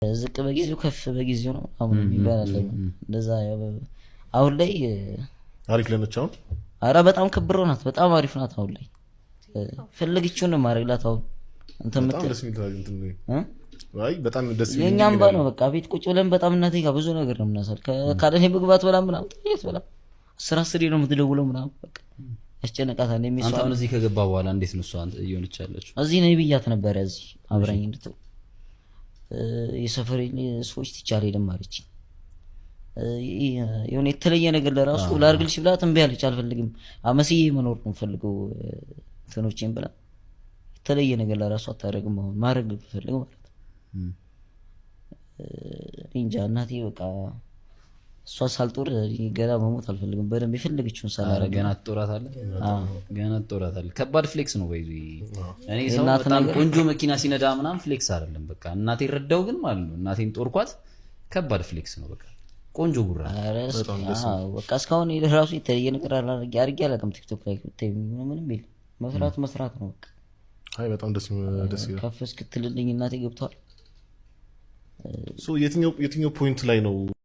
ዝቅ በጊዜው ከፍ በጊዜው ነው አሁን የሚባል አለ። እንደዛ ያው አሁን ላይ አሪፍ ለነች አሁን። አረ በጣም ክብሮ ናት። በጣም አሪፍ ናት። አሁን ላይ ፈለግችውን ነው ማድረግላት። አሁን እንትን በጣም የምትል ደስ የሚል እንትን ነው። እ? አይ በጣም ደስ የሚል የእኛ አምባ ነው። በቃ ቤት ቁጭ ብለን በጣም እናቴ ጋር ብዙ ነገር ነው የምናሳል። ካለኔ ምግባት በላ ምናምን ጥየት በላ አስር አስሬ ነው የምትደውለው ምናምን፣ በቃ ያስጨንቃታል። አንተ የሚሷ አሁን እዚህ ከገባ በኋላ እንዴት ነው እሷ እየሆነች ያለችው? እዚህ ነኝ ብያት ነበረ፣ እዚህ አብራኝ እንድትው የሰፈሬ ሰዎች ትቼ አልሄድም አለችኝ። የሆነ የተለየ ነገር ለራሱ ላድርግልሽ ብላት እምቢ አለች። አልፈልግም፣ አመስዬ መኖር ነው የምፈልገው እንትኖቼን ብላ የተለየ ነገር ለራሱ አታደርግም። አሁን ማድረግ ብፈልግ ማለት ነው። እኔ እንጃ፣ እናቴ በቃ እሷ ሳልጦር እኔ ገና መሞት አልፈልግም። በደንብ የፈለገችውን ኧረ ሳላደርግ። ገና ትጦራታለህ፣ ገና ትጦራታለህ። ከባድ flex ነው by the way። እኔ ሰው የእናት በጣም ነገር- ቆንጆ መኪና ሲነዳ ምናምን flex አይደለም። በቃ እናቴን ረዳው ግን ማለት ነው፣ እናቴን ጦርኳት። ከባድ flex ነው። በቃ ቆንጆ ጉራ። ኧረ አዎ፣ በቃ እስካሁን ራሱ የተለየ ነገር አድርጌ አላውቅም። ቲክቶክ ላይ ብታይ ምንም የለም። መስራት መስራት ነው በቃ። አይ በጣም ደስ ደስ ይላል። ከፍ እስክትልልኝ እናቴ ገብተዋል። So የትኛው point ላይ ነው